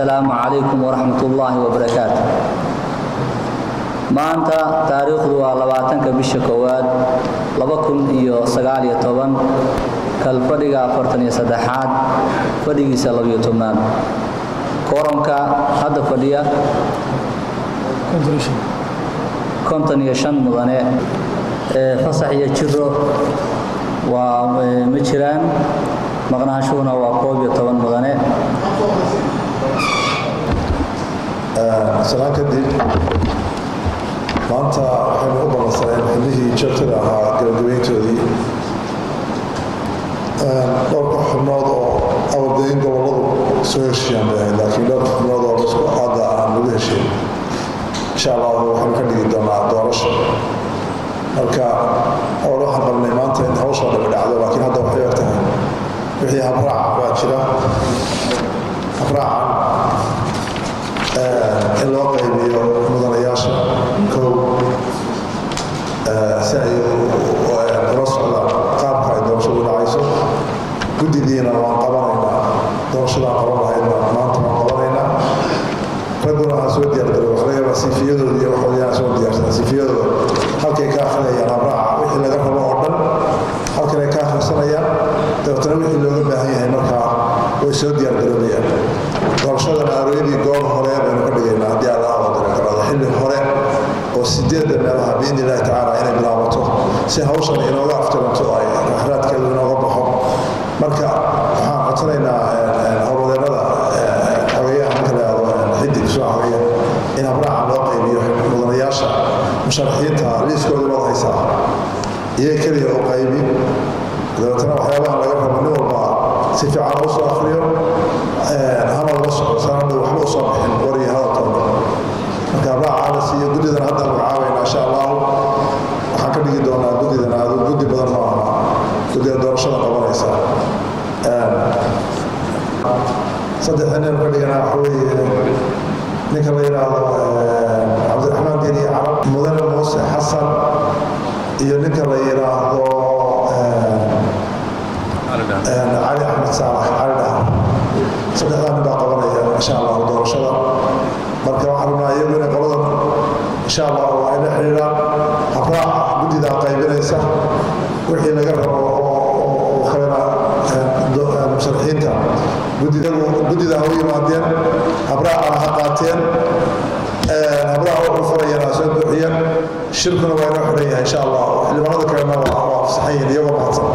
Assalaamu calaykum waraxmat ullaahi wabarakaatu. Maanta taariikhdu waa 20-ka bisha koowaad 2019, kalfadhiga 43aad, fadhigiisa 12aad. Kooramka hadda fadhiya 55 mudane. Fasax iyo jiro waa ma jiraan, maqnaanshuhuna waa 11 mudane. Salaan kadib, maanta waxaynu u ballansaneen xubnihii joogtada ahaa gabagabayntoodii, dhowrka xubnood oo awalde in gobolladu soo heshiiyaan bay ahayd, laakiin dhowrka xubnood oo isku hadda aan lagu heshiin, insha Allahu waxaynu ka dhigi doonaa doorasho. Marka awal waxaan qabnay maanta in hawsha dhami dhacdo, laakiin hadda waxay og tahay wixii habraac waa jira, habraacan in loo qaybiyo mudanayaasha kow si ay ula socdaan qaabka ay doorashadu dhacayso. Guddidiina waan qabanaynaa, doorashadaan qaban lahaydna maanta waan qabanaynaa. Ragguna waxaa soo diyaargaroy, wax laga yaabaa CV-yadooda iyo waxooda soo diyaarsadaan. CV-yadooda halkay ka akrinayaan habraaca, wixii laga rabo oo dhan halkan ay ka akhrisanayaan, dabeetana wixii looga baahan yahay markaa way soo diyaargaroobayaan. Doorashadana arooyadii goor hore baynu ka dhigaynaa, haddii Allah qadaro karado, xilli hore oo 8-da meelaha, biidni Illahi tacaala, inay bilaabato si hawshan inooga afjaranto oo ay raxraadkeedu inooga baxo. Marka waxaan codsanaynaa howlwadeennada, xogeyaha marka la yidhaahdo Xidig soo xogeya, in habraaca loo qaybiyo mudanayaasha musharaxiinta. Liiskooda waad haysaa, iyaga keliya oo qaybi, dabeetana waxyaabaha laga rabo nin walba si fiican u soo akhriyo, hana la soco sanadha waxba usoo bixin war iyo hadalkooda. Marka habraaca la siiyo. Guddidan hadda magacaabayna, insha Allahu waxaan ka dhigi doonaa guddidan adu guddi badan ma aha, guddiga doorashada qabanaysa saddex nin ka dhiganaa. Waxa weeye ninka la yidhaahdo Cabdiraxmaan Deni Carab, Mudane Muuse Xasan iyo ninka la yidhaahdo Cali Axmed Saalax, Cali Dhahar. Saddexdaa nin baa qabanaya, insha Allahu, doorashada. Marka waxaan rabnaa iyagu inay qoladan, insha Allahu, ay la xidhiidhaan. Habraaca guddidaa qaybinaysa, wixii laga rabo oo kalena musharaxiinta guddida ha u yimaadeen, habraacana ha qaateen, habraaca wuxuu farayana ha soo buuxiyeen. Shirkuna waa inoo xidhan yahay, insha Allah. Xildhibaanada kalena waa fasaxan yihiin iyagoo mahadsan.